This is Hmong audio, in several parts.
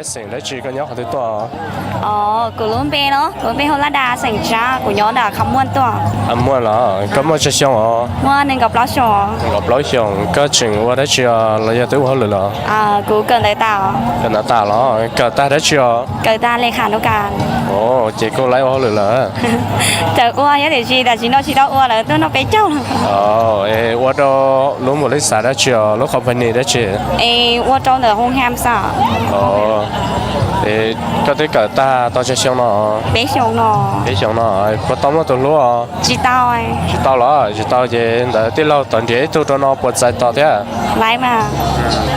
Xeem dab tsi, koj nyob qhov twg tuaj? Kuv lub npe los, kuv lub npe hu Laj Das, xeem Tsab, kuv nyob nram Kham Muaj tuaj. Kham Muaj los? Koj muaj tsawg xyoo os? Muaj nees nkaum plaub xyoo. Nees nkaum plaub xyoo, koj tseem ua dab tsi os los yog twb ua hauj lwm los? Kuv kawm ntawv tas. Kawm ntawv tas los? Kawm tag dab tsi os? Kawm tag le kham nuj kas. Ces koj laib ua hauj lwm lawm? Txawm ua thiab tiam sis tam sim no tsis tau ua lawm, tuaj noj peb caug lawm. Ua rau lub npaum li xav dab tsi os, lub company dab tsi? Ua rau ntawm hoo ham xwb. Koj twb kawm tag tau tsawg xyoo no? Peb xyoo no. Peb xyoo no, puas tau muaj tus hlub os? Tsis tau. Tsis tau los? Tsis tau ces ntawd tij laug thov nrhiav ib tug rau no puas txais tos thiab?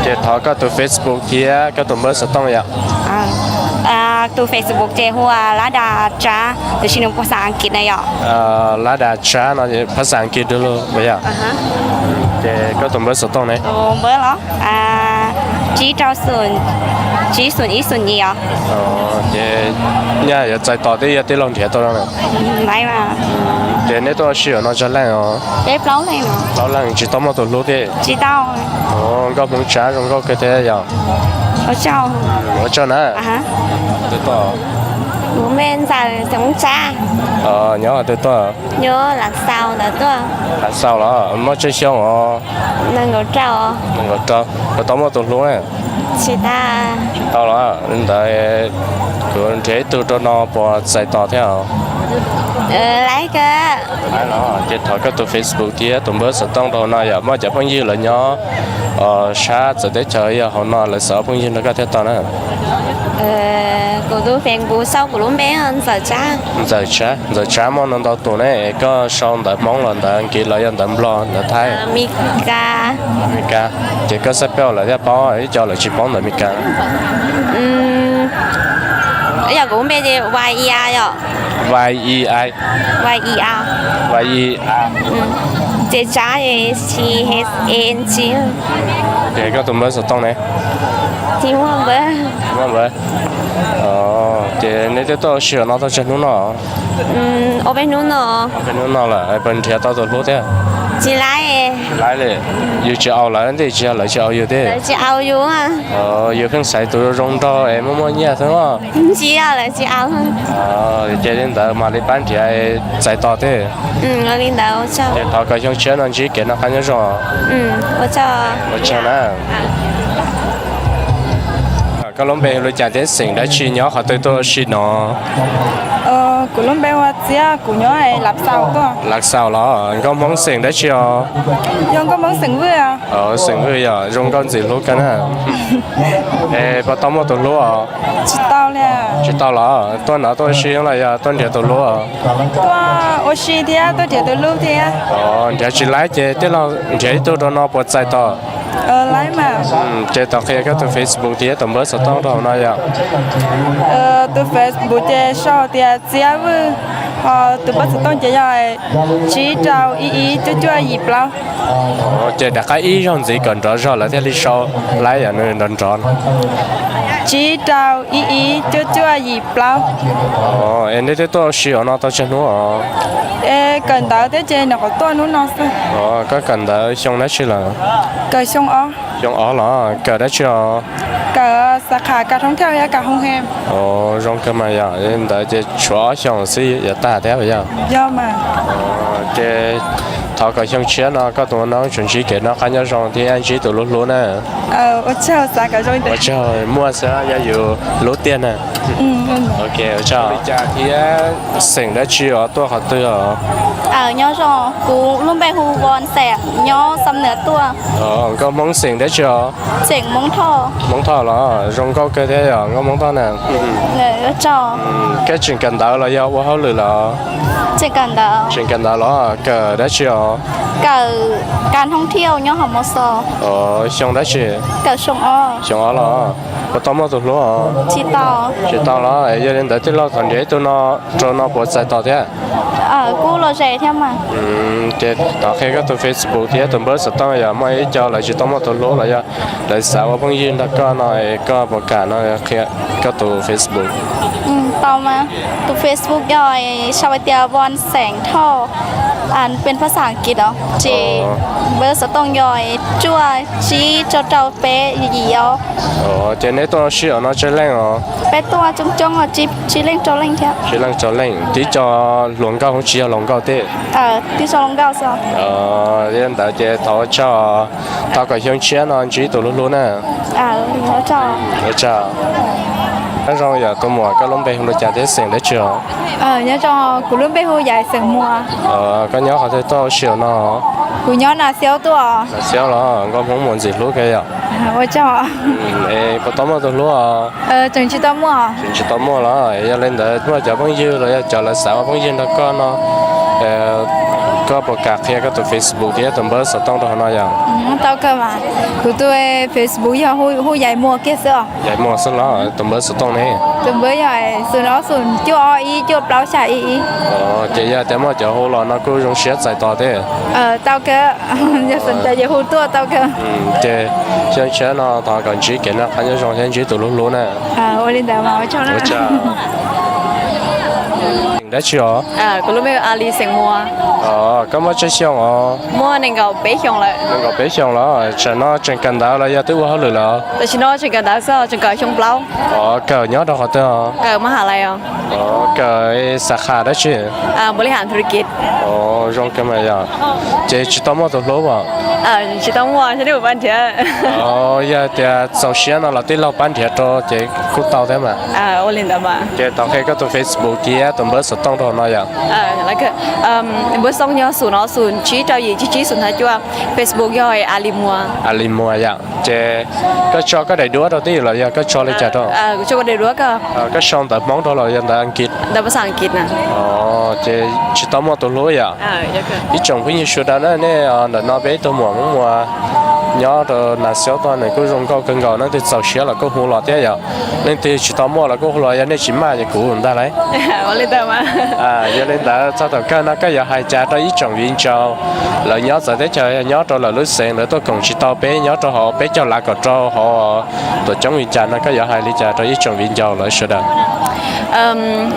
Ces thov koj tus Facebook thiab koj tus npawb xov tooj yom. Tus Facebook ces hu ua Laj Das Tsab, tiam sis nws phas xas Askiv na yom. Laj Das Tsab no phas xas Askiv dua lug yom. Ces koj tus npawb xov tooj ne? Npawb los? Tsib rau xum, tsib xum ib xum nyim os. Ces nyaj yuav txais tos thiab yog tij laug nrhiav tau no. Ces neb tuaj ua si no tsawg leej os? Peb plaub leej. Plaub leej tsis tau muaj tus hlub thiab? Tsis tau. Nkauj Hmoob Tsab zoo nkauj kawg thiab yom. Ua tsaug na. Kuv npe Ntxawm Xeem Tsab. Nyob qhov twg tuaj? Nyob Lav Xaus ntawd tuaj. Lav Xaus los? Muaj tsawg xyoo os? Nees nkaum rau. Nees nkaum rau, puas tau muaj tus hlub na? Tsis tau. Tsis tau los? Li ntawd kuv nrhiav ib tug rau no puas txais tos thiab os? Laib kawg. Ces thov koj tus Facebook thiab tus npawb xov tooj rau no yom, muaj cov phooj ywg lawv nyob sab txawv teb chaws yog hauv no lawv xav ua phooj ywg nrog koj thiaj tau na. Kuv tus Facebook sau kuv lub npe Ntxawm Tsab. Ntxawm Tsab, Ntxawm Tsab muaj ntau tus ne, koj sau ntawv Hmoob los ntawv Askiv los yog ntawv Nplog ntawv Thaib? Meskas. Meskas, ces koj xab peb lawv thiaj paub, ib co lawv tsis paub ntawv Meskas. Yog kuv lub npe ces Y E I yom. Y E I. Y E I. Y E I. Ces Tsab ces T H A N G. Ces koj tus npawb xov tooj ne? Tsis muaj npawb. Tsis muaj npawb. Ces neb twb tuaj ua si no tau tsawg hnub no? Ua peb hnub no. Ua peb hnub no lawm, puas nrhiav tau tus hlub thiab? Tsis laib. Tsis laib li. Yus tsis au lawv thiab tsis yog lawv tsis au yus thiab? Lawv tsis au yus. Yus pheej xaiv tus zoo nraug es muaj muaj nyiaj xwb os. Tsis yog, lawv tsis au. Ces li ntawd mam li pab nrhiav txais tos thiab. Li ntawd. Ces thov kom xyoo tshiab no ntsib kev noj qab nyob zoo. Ua tsaug na. Koj lub npe hu li cas thiab xeem dab tsi, nyob qhov twg tuaj ua si no? Kuv lub npe hu ua Txiab, kuv nyob Lav Xaus tuaj. Lav Xaus los? Nkauj Hmoob xeem dab tsi os? Yog Nkauj Hmoob xeem Vwj. Xeem Vwj yog zoo nkauj ntxim hlub kawg na. Es puas tau muaj tus hlub os? Tsis tau li. Tsis tau los? Tuaj no tuaj ua si los yog tuaj nrhiav tus hlub? Tuaj ua si thiab tuaj nrhiav tus hlub thiab. Nrhiav tsis laib ces tij laug nrhiav ib tug rau no puas txais tos? Laib mas. Ces thov qhia koj tus Facebook thiab tus npawb xov tooj rau hauv no yom. Tus Facebook ces sau tias Txiab Vwj, ho tus npawb xov tooj ces yog tsib rau ib ib cuaj cuaj yim plaub. Ces rov qab ib zaug ntxiv kom nrov zog lawv thiaj li sau laib yom, nws nrov nrov. Tsib rau ib ib cuaj cuaj yim plaub. Es neb twb tuaj ua si hauv no tau tsawg hnub os? Es kawm ntawv thiab ces nyuam qhuav tuaj hnub no xwb. Koj kawm ntawv xyoo dab tsi lawm? Kawm xyoo ob. Xyoo ob los? Kawm dab tsi os? Kawm xav qham kas thoob thiaj thiab kas hoo he. Zoo kawg mas yom, ntawd ces tshuav ob xyoo xwb yuav tag thiab puas yog? Yog mas. Ces thov kom xyoo tshiab no koj tus noob tsuas ntsib kev noj qab nyob zoo thiab ntsib tus hlub hlub na. Ua tsaug, xav kom zoo. Ua tsaug, muaj xwb yog yus hlub tiag na. Ok, ua tsaug. Li cas thiab xeem dab tsi os, tuaj qhov twg os? Nyob zoo, kuv lub npe hu Von Xeem, nyob Xam Nuas tuaj. Nkauj Hmoob xeem dab tsi os? Xeem Hmoob Thoj. Hmoob Thoj los? Zoo nkauj kawg thiab yog nkauj Hmoob Thoj na. Koj tseem kawm ntawv los yog ua hauj lwm los? Tseem kawm ntawv. Tseem kawm ntawv los? Kawm dab tsi os? Kawm kas thoob thiaj nyob Hom Mos Xos. Xyoo dab tsi? Kawm xyoo ob. Xyoo ob los? Puas tau muaj tus hlub os? Tsis tau. Tsis tau los? Yog li ntawd tij laug thov nrhiav ib tug no rau no puas txais tos thiab? Kuj lom zem thiab mas. Ces thov qhia koj tus Facebook thiab tus npawb xov tooj, yog muaj ib co lawv tsis tau muaj tus hlub los yog lawv xav ua phooj ywg nrog koj no es koj puas kam no qhia koj tus Facebook? Tau mas, tus Facebook yog sau hais tias Von Xeem Thoj. Peb phaj xaj Askiv os, ces npawb xov tooj yog cuaj tsib rau rau peb yim os. Ces neb tuaj sib ua no tsawg leej os? Peb tuaj coob coob, tsib leej rau leej thiab. Tsib leej rau leej. Tib co hluas nkauj, tsis yog hluas nkauj thiab? Tib co hluas nkauj xwb. Yog li ntawd ces thov ua tsaug, thov kom xyoo tshiab no ntsib tus hlub hlub na. Ua tsaug. Nyob zoo yom tus muam, koj lub npe hu li cas thiab xeem dab tsi os? Nyob zoo, kuv lub npe hu Yais xeem Muas. Koj nyob qhov twg tuaj ua si no? Kuv nyob Nas Xiaub tuaj. Nas Xiaub los nkauj Hmoob muaj ntxim hlub kawg yom. Ua tsaug. Puas tau muaj tus hlub os? Tseem tsis tau muaj. Tseem tsis tau muaj los? Yog li ntawd muaj cov phooj ywg los yog cov lawv xav ua phooj ywg nrog koj no, koj puas kam qhia koj tus Facebook thiab tus npawb xov tooj rau hauv no yom? Tau kawg mas. Kuv tus Facebook yog hu Yais Muas kiag xwb os. Yais Muas xwb los? Tus npawb xov tooj ne? Tus npawb yog xoom ob xoom cuaj ob ib cuaj plaub xya ib ib. Ces yog tias muaj cov hu los no kuj zoo siab txais tos thiab. Tau kawg, yog xoom cas ces hu tuaj tau kawg. Ces xyoo tshiab no thov kom ntsib kev noj qab nyob zoo thiab ntsib tus hlub hlub na. Ua li ntawd mas ua tsaug. Dab tsi os? Kuv lub npe hu Alis xeem Muas. Koj muaj tsawg xyoo os? Muaj nees nkaum peb xyoos lawm. Nees nkaum peb xyoos los? Tsam no tseem kawm ntawv los yog twb ua hauj lwm lawm? Tam sim no tseem kawm ntawv xwb, tseem kawm xyoo plaub. Kawm nyob rau qhov twg os? Kawm Mahalai os. Kawm xab kha dab tsi? Zoo kawg mas yog. Ces tsis tau muaj tus hlub os? Tsis tau muaj, neb puas pab nrhiav? Yog tias txaus siab no los tij laug pab nrhiav rau ces kuj tau thiab mas. Ces thov qhia koj tus Facebook thiab tus npawb xov tooj rau hauv no yom. Npawb xov tooj yog xoom ob xoom tsib rau yim tsib tsib xoom thib cuaj. Facebook yog Alis Muas. Alis Muas yom. Ces koj tso koj daim duab rau twj ywm los yog koj tso li cas rau? Koj sau ntawv Hmoob rau los yog ntawv Askiv? Ntawv Askiv na. Ces tsis tau muaj tus hlub yom. Ib tsoom phooj ywg sawv daws na, nej ntawm no peb ib tug muam Hmoob Muas nyob rau Nas Xiaub tuaj, nws kuj zoo nkauj kawg nkaus, leej twg txaus siab los kuj hu los thiab yom. Leej twg tsis tau muaj los kuj hu los, yog nej tsis maj ces kuv ntag lauj. Yog li ntawd txog thaum kawg no koj yuav hais cas rau ib tsoom viv ncaus lawv nyob txawv teb chaws, nyob rau lawv lub xeev, lawv tuaj koom tsis tau peb nyob rau hauv peb caug lav kom rau hauv tuam ceeb li cas no, koj yuav hais li cas rau ib tsoom viv ncaus lawv sawv daws?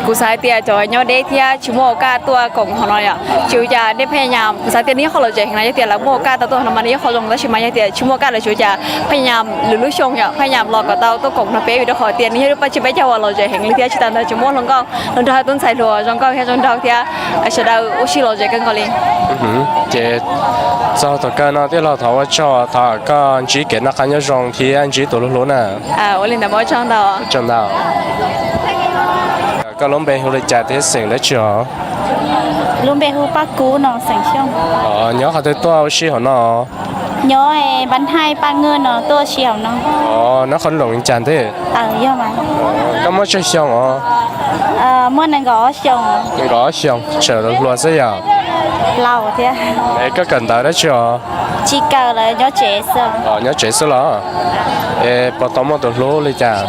Kuv xav hais tias cov nyob deb thiab tsis muaj oos kaj tuaj koom hauv no yom, tsis ua cas nej phaj nyam, kuv xav tias nej yeej qhov lom zem heev na, yog tias lawv muaj oos kaj tau tuaj hauv no mas nej yeej qhov zoo, tab sis mas yog tias tsis muaj oos kaj lawm tsis ua cas, phaj nyam lwm lub xyoo yom, phaj nyam los kom tau tuaj koom nrog peb, vim rau qhov tias nws yog lub paj tsib peb caug uas lom zem heev li thiab tsis tas ntawd tseem muaj hluas nkauj los nrog tub ntxhais hluas zoo nkauj thiab zoo nraug thiab sawv daws ua si lom zem kawg nkaus li. Ces txog thaum kawg no tij laug thov ua tsaug, thov koj ntsib kev noj qab nyob zoo thiab ntsib tus hlub hlub na. Ua li ntawd mas ua tsaug ntau. Koj lub npe hu li cas thiab xeem dab tsi os? Lub npe hu Paj Kub no, xeem Xyooj. Nyob qhov twg tuaj ua si hauv no? Nyob Npab Haij Paj Ngwj no tuaj ua si hauv no. Nyob qhov loos li cas ntej? Koj muaj tsawg xyoo os? Muaj nees nkaum ob xyoos. Nees nkaum ob xyoos, tseem hluas xwb yom? Laus thiab. Es koj kawm ntawv dab tsi os? Tsis kawm lawm, nyob tsev xwb. Nyob tsev xwb los? Es puas tau muaj tus hlub li cas?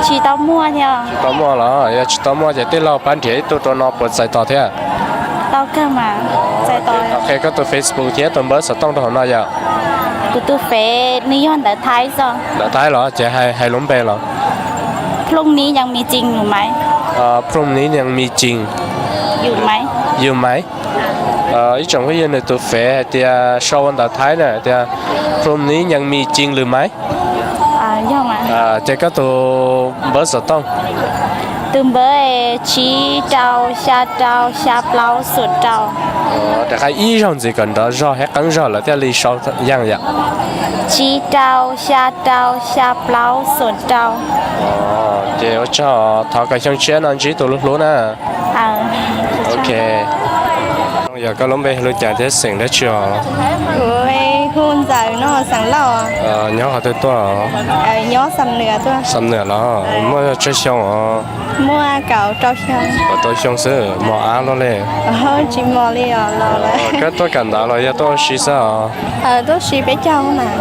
Tsis tau muaj thiab. Tsis tau muaj los? Yog tsis tau muaj ces tij laug pab nrhiav ib tug rau no puas txais tos thiab? Tau kawg mas, txais tos. Qhia koj tus Facebook thiab tus npawb xov tooj rau hauv no yom. Kuv tus Fev nws yog ntawv Thaib xwb. Ntawv Thaib los? Ces hais lub npe los? Phooj Nib Nyees Mis Cees Lwm Maiv. Phooj Nib Nyees Mis Cees Lwm Maiv. Ib tsoom phooj ywg, nws tus Fev hais tias sau ua ntawv Thaib na, hais tias Phooj Nib Nyees Mis Cees Lwm Maiv. Ces koj tus npawb xov tooj? Tus npawb tsib rau xya rau xya plaub xoom rau. Rov qab ib zaug ntxiv kom nrov zog thiab qeeb zog lawv thiaj li sau yeej yom. Tsib rau xya rau xya plaub xoom rau. Ces ua tsaug, thov kom xyoo tshiab no ntsib tus hlub hlub na. Ok. Yog koj lub npe hu li cas thiab xeem dab tsi os? Kuv hu Ntxawm no, xeem Lauj. Nyob qhov twg tuaj? Nyob Xam Nwm tuaj. Xam Nwm los? Muaj tsawg xyoo os? Muaj kaum rau xyoo. Kaum rau xyoo xwb, mos ab luaj li? Tsis mos li os, los lawm. Koj tuaj kawm ntawv los yog tuaj ua si xwb os? Tuaj ua si peb caug mas.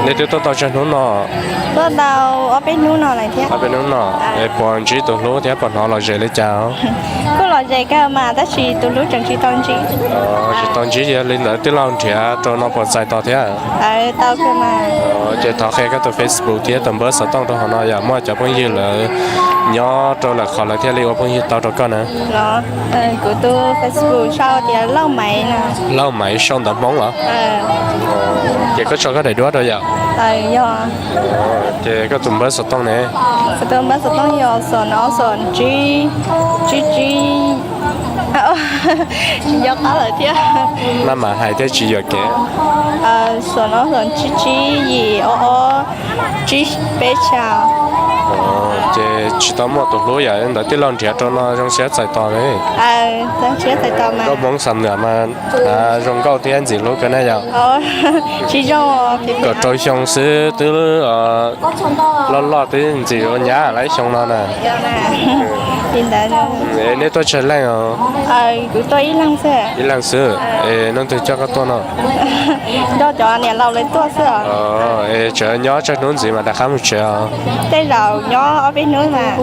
Nej twb tuaj tau tsawg hnub no? Tuaj tau ob peb hnub no lawm thiab. Ob peb hnub no. Es puas ntsib tus hlub thiab puas hnov lom zem li cas? Kuj Ze kawg mas tab sis tus hlub tseem tsis tau ntsib. Tsis tau ntsib, yog li ntawd tij laug nrhiav rau no puas txais tos thiab? Ces thov qhia koj tus Facebook thiab tus npawb xov tooj rau hauv no, yog muaj cov phooj ywg lawv nyob rau lwm qhov lawv thiaj li ua phooj ywg tau rau koj na. Kuv tus Facebook sau tias Lauj Maiv no. Lauj Maiv sau ntawv Hmoob los? Ces koj tso koj daim duab rau yom? Yog. Ces koj tus npawb xov tooj ne? Kuv tus npawb xov tooj yog xoom ob xoom tsib, tsib tsib, tsis nco qab lawm thiab. Maj mam hais thiaj tsis yuam kev. Xoom ob xoom tsib tsib yim ob ob tsib peb xya. Ces tsis tau muaj tus hlub yom, ntawd tij laug nrhiav rau no zoo siab txais tos li. Nkauj Hmoob Xam Nwam mas zoo nkauj thiab ntxim hlub kawg na yom. Kaum rau xyoo xwb twb loj loj twb ntxim ua nyab lawm xyoo no na. Neb tuaj tsawg leej? Ib leeg xwb. Es leej twg coj koj tuaj no? Nrog cov niam laus lawv tuaj xwb. Es tseem nyob tsawg hnub ntxiv mas rov qab mus tsev os? Tej zaum nyob ob peb hnub mas.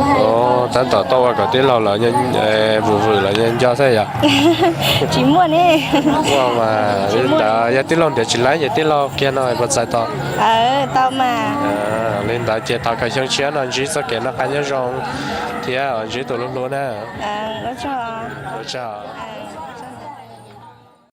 Tab tom tau ua kom tij laug lawv vwm vwm lawv nco xwb yom? Tsis muaj ne. Ua mas li ntawd yog tij laug nrhiav tsis laib ces tij laug kiag no puas txais tos? Tau mas. Li ntawd ces thov kom xyoo tshiab no ntsib txoj kev noj qab nyob zoo thiab ntsib tus hlub hlub na. Ua tsaug.